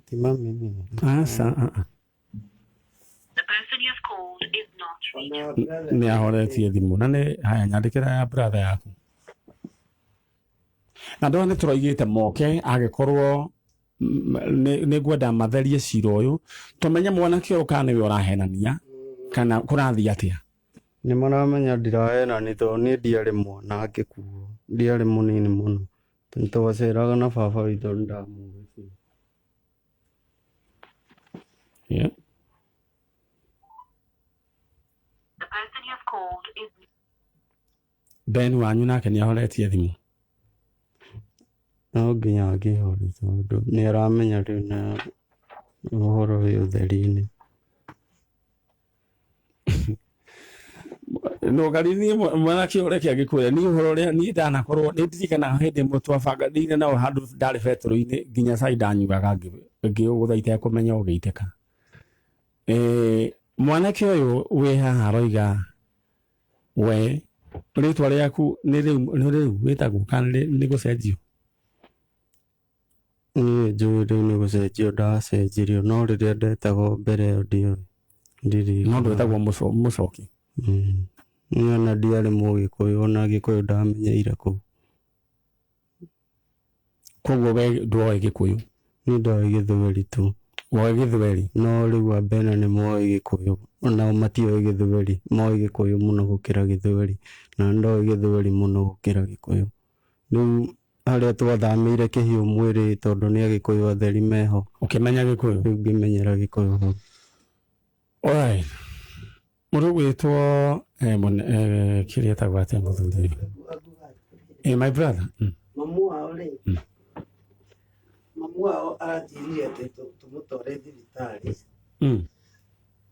ti mami nĩ. Aca, a, a. The person you have called is not reachable. Nĩ ahoretie thimũ. Na nĩ haya, nyandĩkĩra ya brother yaku. Na ndona nĩ tũroigĩte moke, angĩkorwo nĩ ngwenda matherie cira ũyũ, tũmenye mwanake ũyũ kana nĩwe ũrahenania kana kũrathiĩ atĩa. Nĩ maramenya ndirahenania, tondũ niĩ ndiarĩ mwana ngĩkuo, ndiarĩ mũnini mũno. Twaceraga na baba witũ nĩ ndamũĩ biũ. Yeah. The person you have called is Ben wanyu nake nĩ ahoretie thimũ. No nginya angĩhoria, tondũ nĩ aramenya rĩu na Ũhoro wĩ ũtheri-inĩ. No gari niĩ mwanake ũyũ reke angĩkwĩre niĩ ũhoro ũrĩa niĩ ndanakorwo nĩ ndirikanaga hĩndĩ ĩmwe twabanganĩire nao handũ ndarĩ betũrũ-inĩ nginya cai ndanyuaga ngĩũgũtha itekũmenya ũgĩitĩka. Mwanake ũyũ wĩ haha aroiga we rĩtwa rĩaku nĩ rĩu wĩtagwo kana nĩ gũcenjio? Niĩ njũĩ rĩu nĩ gũcenjio ndacenjirio, no rĩrĩa ndetagwo mbere ĩyo ndiũĩ. No ndwetagwo Mũcoki? Niĩ ona ndiarĩ Mũgĩkũyũ, ona Gĩkũyũ ndamenyeire kũu. Koguo we ndwoĩ Gĩkũyũ? Niĩ ndoĩ Gĩthweri tu. Woĩ Gĩthweri? No rĩu Abena nĩ moĩ Gĩkũyũ, onao matiũĩ Gĩthweri, moĩ Gĩkũyũ mũno gũkĩra Gĩthweri, na ndoĩ Gĩthweri mũno gũkĩra Gĩkũyũ. Rĩu harĩa twathamĩire Kĩhiũ mwĩrĩ tondũ nĩ Agĩkũyũ atheri meho. Ũkĩmenya Gĩkũyũ? Rĩu ngĩmenyera Gĩkũyũ hau. Alright. Mũndũ ũgwĩtwo kĩrĩa etagwo atĩa mũthuri? My brother. Mamu wao rĩ, mamu wao aranjĩrire atĩ tũmũtware thibitarĩ,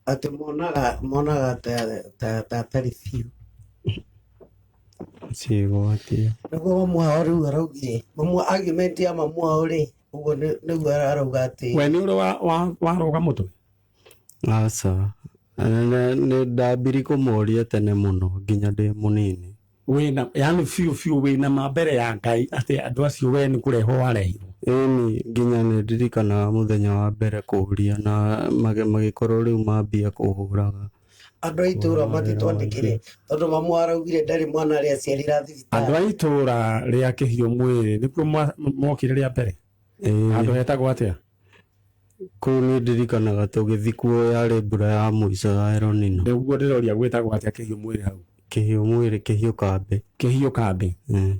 atĩ monaga ta atarĩ biũ. Ciĩgwatia. Nĩguo mamu wao rĩu araugire, mamu argument ya mamu wao rĩ, ũguo nĩguo arauga atĩ We nĩ ũrĩ warũga mũtwe? Aca. Nĩ ndambiri kũmoria tene mũno nginya ndĩ mũnini. Wĩna yani biũ biũ wĩna ma mbere ya Ngai atĩ andũ acio we nĩ kũrehwo warehirwo? Ĩni, nginya nĩ ndirikanaga mũthenya wa mbere kũũria na magĩkorwo rĩu mambia kũhũraga. Andũ a itũũra matitwandĩkĩre tondũ mamu araugire ndarĩ mwana arĩa aciarĩra thibitarĩ. Andũ a itũũra rĩa Kĩhiũ mwĩrĩ nĩkuo mokire rĩa mbere? Handũ hetagwo atĩa? Kũu nĩ ndirikanaga tũgĩthiĩ kuo yarĩ mbura ya mũico ya El Nino. Nĩguo ndĩroria gwĩtagwo atĩa Kĩhiũ mwĩrĩ hau? Kĩhiũ mwĩrĩ, Kĩhiũ kambĩ. Kĩhiũ kambĩ.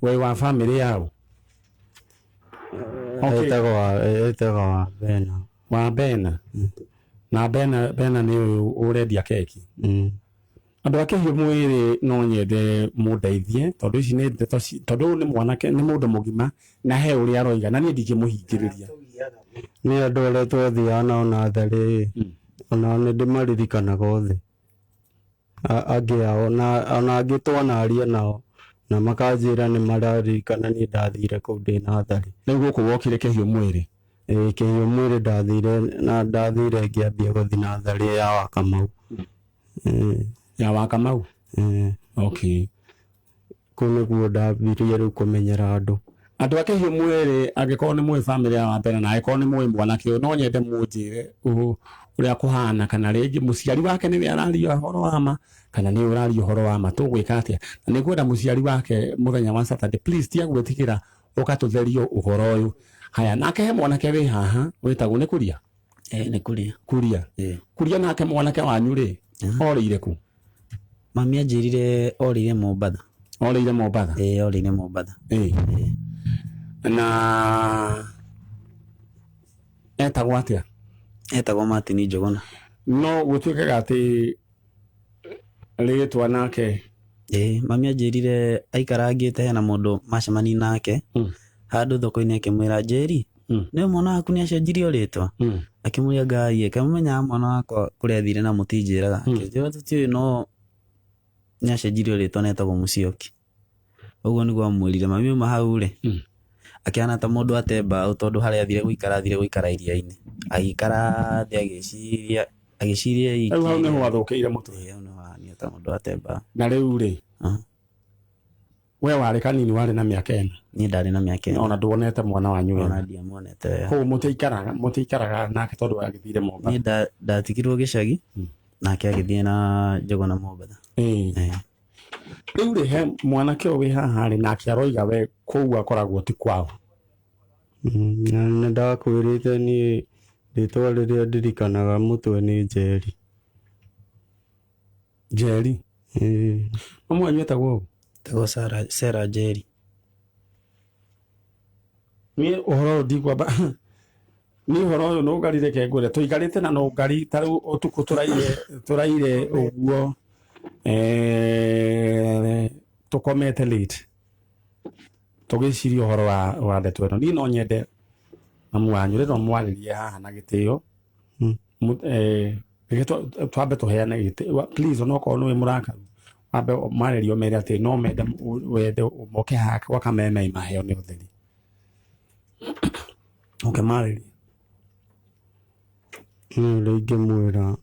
We wa bamĩrĩ yao? Etagwo wa Bena. Wa Bena. Na Bena nĩ ũyũ ũrendia keki. Andũ a Kĩhiũ mwĩrĩ no nyende mũndeithie tondũ ici nĩ ndeto tondũ ũyũ nĩ mwanake, nĩ mũndũ mũgima na he ũrĩa aroiga na niĩ ndingĩmũhingĩrĩria. Nĩ andũ arĩa twathiaga nao natharĩ, onao nĩ ndĩmaririkanaga othe. Angĩ ao ona angĩ twanaria nao na makanjĩra nĩ mararirikana niĩ ndathire kũu ndĩ natharĩ. Rĩu gũkũ wokire Kĩhiũ mwĩrĩ? Ĩĩ, Kĩhiũ mwĩrĩ ndathire na ndathire ngĩambia gũthiĩ natharĩ ya Wakamau. Ya Wakamau? Okay. Kũu nĩguo ndambirie rĩu kũmenyera andũ. Andũ a Kĩhiũ mwĩrĩ angĩkorwo nĩ mũĩ bamĩrĩ ya Wambera na angĩkorwo nĩ mũĩ mwanake ũyũ no nyende mũnjĩre ũrĩa kũhana kana rĩngĩ mũciari wake nĩwe araria ũhoro wa ma kana nĩwe ũraria ũhoro wa ma tũgwĩka atĩa. Na nĩ ngwenda mũciari wake mũthenya wa Saturday please tiga gwĩtigĩra ũgatũtherio ũhoro ũyũ. Haya, nake he mwanake wĩ haha wĩtagwo nĩ Kuria? Nĩ Kuria. Kuria. Kuria nake mwanake wanyu rĩ, orĩire kũ? Mami anjĩrire orĩire Mombatha. Orĩire Mombatha? Ĩĩ, orĩire Mombatha. Na etagwo atĩa? Etagwo Martin Njuguna. No gũtuĩkaga atĩ rĩtwa nake. Ĩĩ, mami anjĩrire aikarangĩte hena mũndũ macemania nake handũ thoko-inĩ akĩmwĩra Njeri, nĩ mwana waku nĩ acenjirio rĩtwa? Akĩmũria Ngai, akĩmũmenyaga mwana wakwa kũrĩa athire na mũtinjĩraga. Akĩnjĩra tũtiũĩ no nĩ acenjirio rĩtwa na etagwo Mũcioki. Ũguo nĩguo amwĩrire. Mami auma hau rĩ, akĩhana ta mũndũ ate mbaũ tondũ harĩa athire gũikara athire gũikara iria-inĩ. Agĩikara thĩ agĩciria, agĩciria iki. Rĩu hau nĩho athũkĩire mũtwe. Ĩĩ, hau nĩho ahanire ta mũndũ ate mbaũ. Na rĩu rĩ, we warĩ kanini, warĩ na mĩaka ĩna? Niĩ ndarĩ na mĩaka ĩna. Ona nduonete mwana wanyu wega? Ona ndiamuonete wega. Kũu mũtiikaraga nake tondũ agĩthire Mombatha? Niĩ ndatigirwo gĩcagi, nake agĩthiĩ na Njuguna Mombatha. Rĩu rĩ, he mwanake ũyũ wĩ haha rĩ, nake aroiga we kũu akoragwo ti kwao. Nĩ ndakwĩrĩte niĩ rĩtwa rĩrĩa ndirikanaga mũtwe nĩ Njeri. Njeri? Ĩĩ. Mamu wanyu etagwo ũũ? Etagwo Sarah Njeri. Niĩ ũhoro ũyũ ndikwamba niĩ ũhoro ũyũ Nũngari reke ngwĩre tũikarĩte na Nũngari ta rĩu ũtukũ tũraire ũguo, tũkomete late tũgĩciria ũhoro wa ndeto ĩno. Niĩ no nyende mamu wanyu rĩrĩa mwarĩrie haha na gĩtĩo Reke twambe tũheane gĩtĩ please, onokorwo nĩ wĩ mũrakaru, wambe marĩrio mere atĩ no mende wende moke haha gwa Kameme maheo nĩ ũtheri. Ũke marĩrie. Niĩ ũrĩa ingĩmwĩra,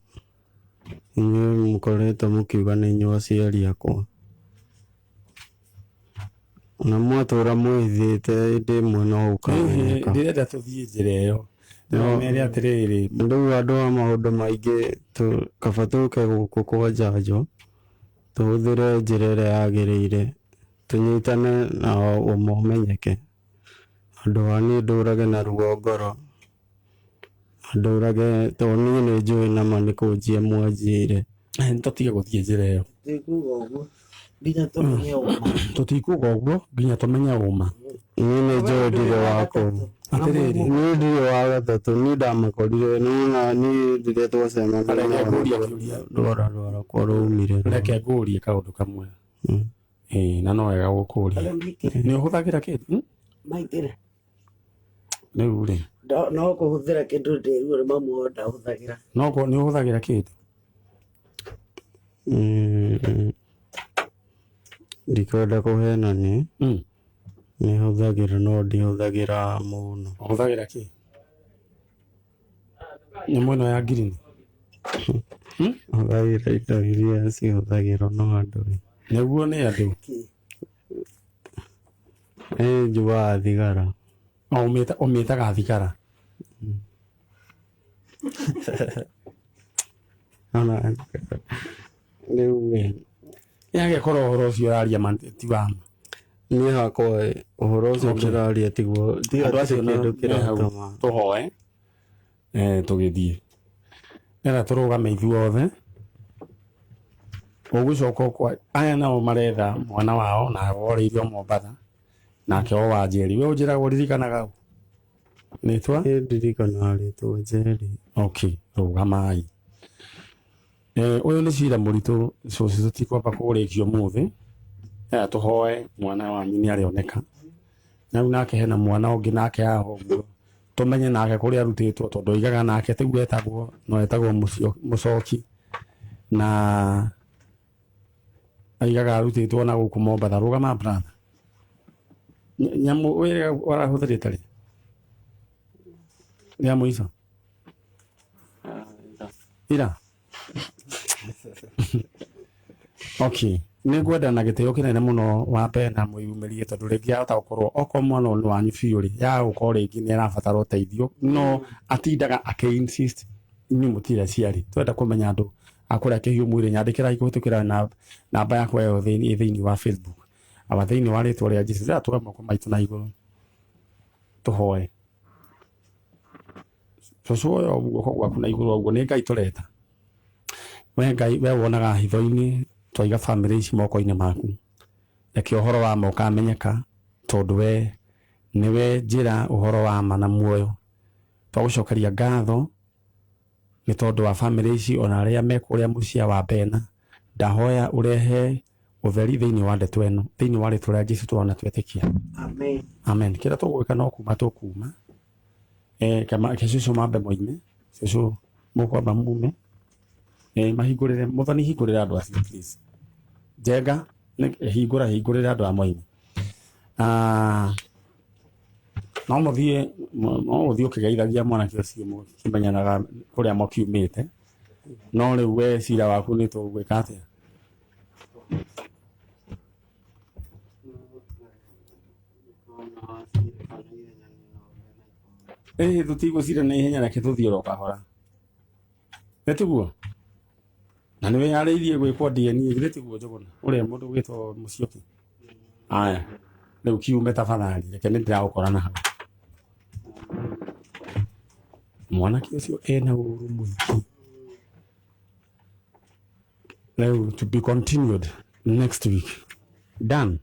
inyuĩ mũkoretwo mũkiuga nĩ inyuĩ aciari akwa, na mwatũra mwĩhithĩte, hĩndĩ ĩmwe no ũkamenyeka. Ndĩrenda tũthiĩ njĩra ĩyo. No mere atĩrĩrĩ, rĩu andũ a maũndũ maingĩ, kaba tũke gũkũ kwa njanjo, tũhũthĩre njĩra ĩrĩa yagĩrĩire, tũnyitane na ũma ũmenyeke, handũ ha niĩ ndũrage na ruo ngoro, ndũrage, tondũ niĩ nĩ njũĩ nama nĩ kũnjia mwanjiĩre. Tũtige gũthiĩ njĩra ĩyo. Tikuga ũguo nginya tũmenye ũma. Tũtikuga ũguo nginya tũmenye ũma. Niĩ nĩ njũĩ ndirĩ wa kũu. Atĩrĩrĩ, Niĩ ndirĩ wa gatatũ, niĩ ndamakorire nĩwona niĩ rĩrĩa twacemanirie Reke nao ngũrie kĩũria. rwara rwarakwa rwaumire. Reke ngũrie kaũndũ kamwe. Ĩĩ, na no wega gũkũria. Nĩ ũhũthagĩra kĩndũ? Maitĩra. Rĩu rĩ, No kũhũthĩra kĩndũ ndĩruo nĩ mamu wao ndahũthagĩra. No nĩ ũhũthagĩra kĩndũ? Ndikwenda kũhenania, nĩ hũthagĩra no ndihũthagĩra mũno. Ũhũthagĩra kĩ? Nyamũ ĩno ya ngirini? Hũthagĩra indo iria cihũthagĩrwo no andũ. Nĩguo nĩ andũ. Ĩ njuaga thigara. O ũmĩtaga thigara? Ona rĩu ĩ, Yagĩkorwo ũhoro ũcio ũraria ma ti wa ma. Niĩ hakwa ĩ, ũhoro ũcio ndĩraria tiguo, ti Andũ acio kĩndũ me hau kĩratũma. Tũhoe tũgĩthiĩ nĩgetha tũrũgame ithuothe. Ũgũcoka kwa aya nao maretha mwana wao na worĩirio Mombatha nake o wa Njeri. We ũnjĩraga ũririkanaga ũ? Rĩtwa? Niĩ ndirikanaga rĩtwa Njeri. Okay, rũgamai. Ũyũ nĩ cira mũritũ, cũcũ, tũtikwamba kũũrĩkia ũmũthĩ. Aya tũhoe mwana wanyu nĩ arĩoneka. Na rĩu nake hena mwana ũngĩ nake haha ũguo, tũmenye nake kũrĩa arutĩtwo, tondũ oigaga nake tiguo etagwo, no etagwo Mũcoki, na aigaga arutĩtwo na gũkũ Mombatha. Rũgama, brother. Nyamũ wĩrĩga warahũthĩrĩte rĩ rĩa mũico ira? Okay, nĩ ngwenda na gĩtĩo kĩnene mũno wambe na mwĩyumĩrie, tondũ rĩngĩ yahota gũkorwo okorwo mwana ũyũ nĩ wanyu biũ rĩ, ya gũkorwo rĩngĩ nĩ arabatara ũteithio, no atindaga akĩ insist inyuĩ mũtirĩ aciari. Twenda kũmenya andũ a kũrĩa kĩhiũ mwĩrĩ, nyandĩkĩrai kũhĩtũkĩra na namba yakwa ĩyo thĩinĩ wa Facebook. Awa, thĩinĩ wa rĩtwa rĩa Jesũ, rĩrĩa tuoe moko maitũ na igũrũ tũhoe. Cũcũ, ũyũ guoko gwaku na igũrũ ũguo, nĩ Ngai tũreta. We Ngai, we wonaga hitho-inĩ, twaiga bamĩrĩ ici moko-inĩ maku. Reke ũhoro wa ma ũkamenyeka, tondũ we nĩwe njĩra, ũhoro wa ma na muoyo. Twagũcokeria ngatho nĩ tondũ wa bamĩrĩ ici, ona arĩa me kũrĩa mũciĩ wa Bena. Ndahoya ũrehe ũtheri thĩinĩ wa ndeto ĩno, thĩinĩ wa rĩtwa rĩa Jesũ tũrona twetĩkia. Amen. Amen. Kĩrĩa tũgwĩka no kuma tũkuma, kama ke cũcũ mambe moime. Cũcũ, mũkwamba mume, mahingũrĩre. Mũthoni, hingũrĩre andũ acio, please. Njenga, hingũra, hingũrĩre andũ a moime. Ah, no mũthiĩ, no ũthiĩ ũkĩgeithagia mwanake ũcio, mũkĩmenyanaga kũrĩa mũkiumĩte. No rĩu we cira waku nĩ tũgwĩka atĩa? Ĩĩ, tũtigũcira na ihenya, reke tũthiĩ oro kahora. Nĩ tiguo? Na nĩ wĩharĩirie gwĩkwo DNA, githĩ tiguo, Njũgũna? Ũrĩa mũndũ gwĩtwo Mũcioki. Aya, rĩu kiume tafadhali, reke nĩ ndĩragũkora na hau. Mwanake ũcio ena ũru mũingĩ. Rĩu to be continued next week. Done.